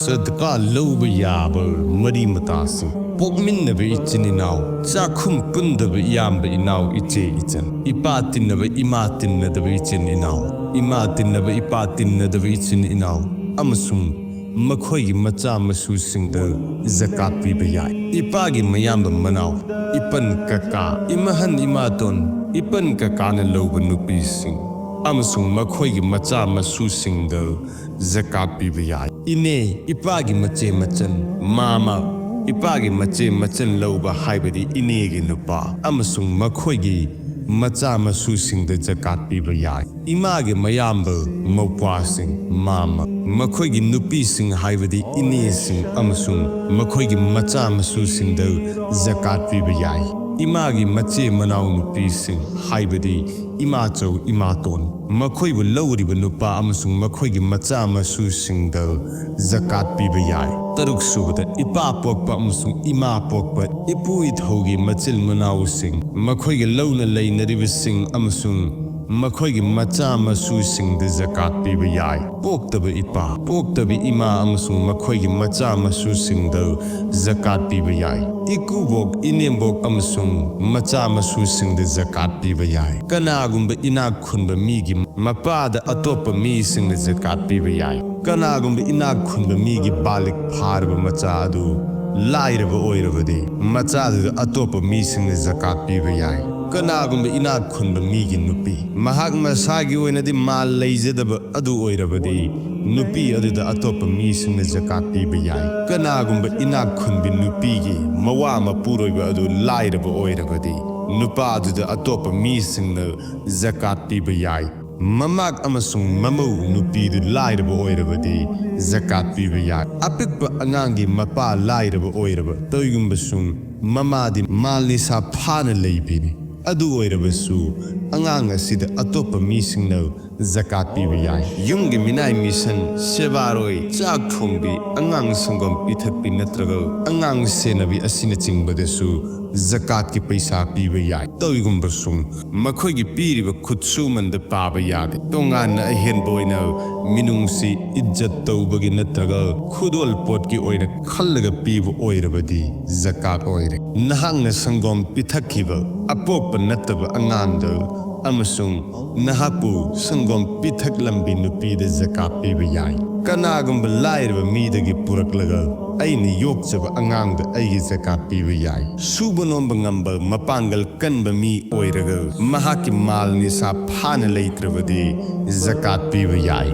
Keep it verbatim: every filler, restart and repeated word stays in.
ꯁꯗꯀꯥ ꯂꯧꯕ ꯌꯥꯕ ꯃꯔꯤ ꯃꯇꯥꯁꯤꯡ, ꯄꯣꯛꯃꯤꯟꯅꯕ ꯏꯆꯤꯟ ꯏꯅꯥꯎ, ꯆꯥꯛꯈꯨꯝ ꯄꯨꯟꯗꯕ ꯏꯌꯥꯝꯕ ꯏꯅꯥꯎ ꯏꯆꯦ ꯏꯆꯟ, ꯏꯄꯥ ꯇꯤꯟꯅꯕ ꯏꯃꯥ ꯇꯤꯟꯅꯗꯕ ꯏꯆꯤꯟ ꯏꯅꯥꯎ, ꯏꯃꯥ ꯇꯤꯟꯅꯕ ꯏꯄꯥ ꯇꯤꯟꯅꯗꯕ ꯏꯆꯤꯟ ꯏꯅꯥꯎ, ꯑꯃꯁꯨꯡ ꯃꯈꯣꯏꯒꯤ ꯃꯆꯥ ꯃꯁꯨꯁꯤꯡꯗ ꯖꯀꯥꯠ ꯄꯤꯕ ꯌꯥꯏ꯫ ꯏꯄꯥꯒꯤ ꯃꯌꯥꯝꯕ ꯃꯅꯥꯎ, ꯏꯄꯟ ꯀꯀꯥ, ꯏꯃꯥꯍꯟ ꯏꯃꯥꯇꯣꯟ, ꯏꯄꯟ ꯀꯀꯥꯅ ꯂꯧꯕ ꯅꯨꯄꯤꯁꯤꯡ ꯑꯃꯁꯨꯡ ꯃꯈꯣꯏꯒꯤ ꯃꯆꯥ ꯃꯁꯨꯁꯤꯡꯗ ꯖꯀꯥꯠ ꯄꯤꯕ ꯌꯥꯏ꯫ ꯏꯅꯦ, ꯏꯄꯥꯒꯤ ꯃꯆꯦ ꯃꯆꯟ, ꯃꯥꯃ, ꯏꯄꯥꯒꯤ ꯃꯆꯦ ꯃꯆꯟ ꯂꯧꯕ ꯍꯥꯏꯕꯗꯤ ꯏꯅꯦꯒꯤ ꯅꯨꯄꯥ ꯑꯃꯁꯨꯡ ꯃꯈꯣꯏꯒꯤ ꯃꯆꯥ ꯃꯁꯨꯁꯤꯡꯗ ꯖꯀꯥꯠ ꯄꯤꯕ ꯌꯥꯏ꯫ ꯏꯃꯥꯒꯤ ꯃꯌꯥꯝꯕ ꯃꯧꯄ꯭ꯋꯥꯁꯤꯡ, ꯃꯥꯃ, ꯃꯈꯣꯏꯒꯤ ꯅꯨꯄꯤꯁꯤꯡ ꯍꯥꯏꯕꯗꯤ ꯏꯅꯦꯁꯤꯡ ꯑꯃꯁꯨꯡ ꯃꯈꯣꯏꯒꯤ ꯃꯆꯥ ꯃꯁꯨꯁꯤꯡꯗ ꯖꯀꯥꯠ ꯄꯤꯕ ꯌꯥꯏ꯫ ꯏꯃꯥꯒꯤ ꯃꯆꯦ ꯃꯅꯥꯎ ꯅꯨꯄꯤꯁꯤꯡ ꯍꯥꯏꯕꯗꯤ ꯏꯃꯥꯆꯧ ꯏꯃꯥꯇꯣꯟ, ꯃꯈꯣꯏꯕꯨ ꯂꯧꯔꯤꯕ ꯅꯨꯄꯥ ꯑꯃꯁꯨꯡ ꯃꯈꯣꯏꯒꯤ ꯃꯆꯥ ꯃꯁꯨꯁꯤꯡꯗ ꯖꯀꯥꯠ ꯄꯤꯕ ꯌꯥꯏ꯫ ꯇꯔꯨꯛ ꯁꯨꯕꯗ, ꯏꯄꯥ ꯄꯣꯛꯄ ꯑꯃꯁꯨꯡ ꯏꯃꯥ ꯄꯣꯛꯄ ꯏꯄꯨ ꯏꯙꯧꯒꯤ ꯃꯆꯤꯟ ꯃꯅꯥꯎꯁꯤꯡ, ꯃꯈꯣꯏꯒꯤ ꯂꯧꯅ ꯂꯩꯅꯔꯤꯕꯁꯤꯡ ꯑꯃꯁꯨꯡ ꯃꯈꯣꯏꯒꯤ ꯃꯆꯥ ꯃꯁꯨꯁꯤꯡꯗ ꯖꯀꯥꯠ ꯄꯤꯕ ꯌꯥꯏ꯫ ꯄꯣꯛꯇꯕ ꯏꯄꯥ, ꯄꯣꯛꯇꯕꯤ ꯏꯃꯥ ꯑꯃꯁꯨꯡ ꯃꯈꯣꯏꯒꯤ ꯃꯆꯥ ꯃꯁꯨꯁꯤꯡꯗ ꯖꯀꯥꯠ ꯄꯤꯕ ꯌꯥꯏ꯫ ꯏꯀꯨꯕꯣꯛ, ꯏꯅꯦꯝꯕꯣꯛ ꯑꯃꯁꯨꯡ ꯃꯆꯥ ꯃꯁꯨꯁꯤꯡꯗ ꯖꯀꯥꯠ ꯄꯤꯕ ꯌꯥꯏ꯫ ꯀꯅꯥꯒꯨꯝꯕ ꯏꯅꯥꯛ ꯈꯨꯟꯕ ꯃꯤꯒꯤ ꯃꯄꯥꯗ ꯑꯇꯣꯞꯄ ꯃꯤꯁꯤꯡꯅ ꯖꯀꯥꯠ ꯄꯤꯕ ꯌꯥꯏ꯫ ꯀꯅꯥꯒꯨꯝꯕ ꯏꯅꯥꯛ ꯈꯨꯟꯕ ꯃꯤꯒꯤ ꯕꯥꯂꯤꯛ ꯐꯥꯔꯕ ꯃꯆꯥ ꯑꯗꯨ ꯂꯥꯏꯔꯕ ꯑꯣꯏꯔꯕꯗꯤ, ꯃꯆꯥꯗꯨꯗ ꯑꯇꯣꯞꯄ ꯃꯤꯁꯤꯡꯅ ꯖꯀꯥꯠ ꯄꯤꯕ ꯌꯥꯏ꯫ ꯀꯅꯥꯒꯨꯝꯕ ꯏꯅꯥꯛ ꯈꯨꯟꯕ ꯃꯤꯒꯤ ꯅꯨꯄꯤ, ꯃꯍꯥꯛ ꯃꯁꯥꯒꯤ ꯑꯣꯏꯅꯗꯤ ꯃꯥꯜ ꯂꯩꯖꯗꯕ ꯑꯗꯨ ꯑꯣꯏꯔꯕꯗꯤ, ꯅꯨꯄꯤ ꯑꯗꯨꯗ ꯑꯇꯣꯞꯄ ꯃꯤꯁꯤꯡꯅ ꯖꯀꯥꯠ ꯄꯤꯕ ꯌꯥꯏ꯫ ꯀꯅꯥꯒꯨꯝꯕ ꯏꯅꯥꯛ ꯈꯨꯟꯕꯤ ꯅꯨꯄꯤꯒꯤ ꯃꯋꯥ ꯃꯄꯨꯔꯣꯏꯕ ꯑꯗꯨ ꯂꯥꯏꯔꯕ ꯑꯣꯏꯔꯕꯗꯤ, ꯅꯨꯄꯥ ꯑꯗꯨꯗ ꯑꯇꯣꯞꯄ ꯃꯤꯁꯤꯡꯅ ꯖꯀꯥꯠ ꯄꯤꯕ ꯌꯥꯏ꯫ ꯃꯃꯥꯛ ꯑꯃꯁꯨꯡ ꯃꯃꯧ ꯅꯨꯄꯤꯗꯨ ꯂꯥꯏꯔꯕ ꯑꯣꯏꯔꯕꯗꯤ, ꯖꯀꯥꯠ ꯄꯤꯕ ꯌꯥꯏ꯫ ꯑꯄꯤꯛꯄ ꯑꯉꯥꯡꯒꯤ ꯃꯄꯥ ꯂꯥꯏꯔꯕ ꯑꯣꯏꯔꯕ, ꯀꯔꯤꯒꯨꯝꯕꯁꯨꯡ ꯃꯃꯥꯗꯤ ꯃꯥꯜ ꯅꯤꯁꯥ ꯐꯥꯅ ꯂꯩꯕꯤꯅꯤ꯫ ꯑꯗꯨ ꯑꯣꯏꯔꯕꯁꯨ, ꯑꯉꯥꯡ ꯑꯁꯤꯗ ꯑꯇꯣꯞꯄ ꯃꯤꯁꯤꯡꯅ ꯖꯀꯥꯠ ꯄꯤꯕ ꯌꯥꯏ꯫ ꯌꯨꯝꯒꯤ ꯃꯤꯅꯥꯏ ꯃꯤꯁꯟ, ꯁꯦꯕꯥꯔꯣꯏ, ꯆꯥꯛ ꯊꯣꯡꯕꯤ, ꯑꯉꯥꯡ ꯁꯪꯒꯣꯝ ꯄꯤꯊꯛꯄꯤ ꯅꯠꯇ꯭ꯔꯒ ꯑꯉꯥꯡ ꯁꯦꯟꯅꯕꯤ ꯑꯁꯤꯅꯆꯤꯡꯕꯗꯁꯨ ꯖꯀꯥꯠꯀꯤ ꯄꯩꯁꯥ ꯄꯤꯕ ꯌꯥꯏ꯫ ꯇꯧꯏꯒꯨꯝꯕꯁꯨꯡ ꯃꯈꯣꯏꯒꯤ ꯄꯤꯔꯤꯕ ꯈꯨꯠꯁꯨꯃꯟꯗ ꯄꯥꯕ ꯌꯥꯗꯦ꯫ ꯇꯣꯉꯥꯟꯅ ꯑꯍꯦꯟꯕ ꯑꯣꯏꯅ ꯃꯤꯅꯨꯡꯁꯤ, ꯏꯖꯠ ꯇꯧꯕꯒꯤ ꯅꯠꯇ꯭ꯔꯒ ꯈꯨꯗꯣꯜ ꯄꯣꯠꯀꯤ ꯑꯣꯏꯅ ꯈꯜꯂꯒ ꯄꯤꯕ ꯑꯣꯏꯔꯕꯗꯤ ꯖꯀꯥꯠ ꯑꯣꯏꯔꯦ꯫ ꯅꯍꯥꯛꯅ ꯁꯪꯒꯣꯝ ꯄꯤꯊꯛꯈꯤꯕ ꯑꯄꯣꯛꯄ ꯅꯠꯇꯕ ꯑꯉꯥꯡꯗ ꯑꯃꯁꯨꯡ ꯅꯍꯥꯛꯄꯨ ꯁꯪꯒꯣꯝ ꯄꯤꯊꯛꯂꯝꯕꯤ ꯅꯨꯄꯤꯗ ꯖꯀꯥꯠ ꯄꯤꯕ ꯌꯥꯏ꯫ ꯀꯅꯥꯒꯨꯝꯕ ꯂꯥꯏꯔꯕ ꯃꯤꯗꯒꯤ ꯄꯨꯔꯛꯂꯒ ꯑꯩꯅ ꯌꯣꯛꯆꯕ ꯑꯉꯥꯡꯗ ꯑꯩꯒꯤ ꯖꯀꯥꯠ ꯄꯤꯕ ꯌꯥꯏ꯫ ꯁꯨꯕ ꯅꯣꯝꯕ ꯉꯝꯕ, ꯃꯄꯥꯡꯒꯜ ꯀꯟꯕ ꯃꯤ ꯑꯣꯏꯔꯒ ꯃꯍꯥꯛꯀꯤ ꯃꯥꯜ ꯅꯤꯁꯥ ꯐꯥꯅ ꯂꯩꯇ꯭ꯔꯕꯗꯤ ꯖꯀꯥꯠ ꯄꯤꯕ ꯌꯥꯏ꯫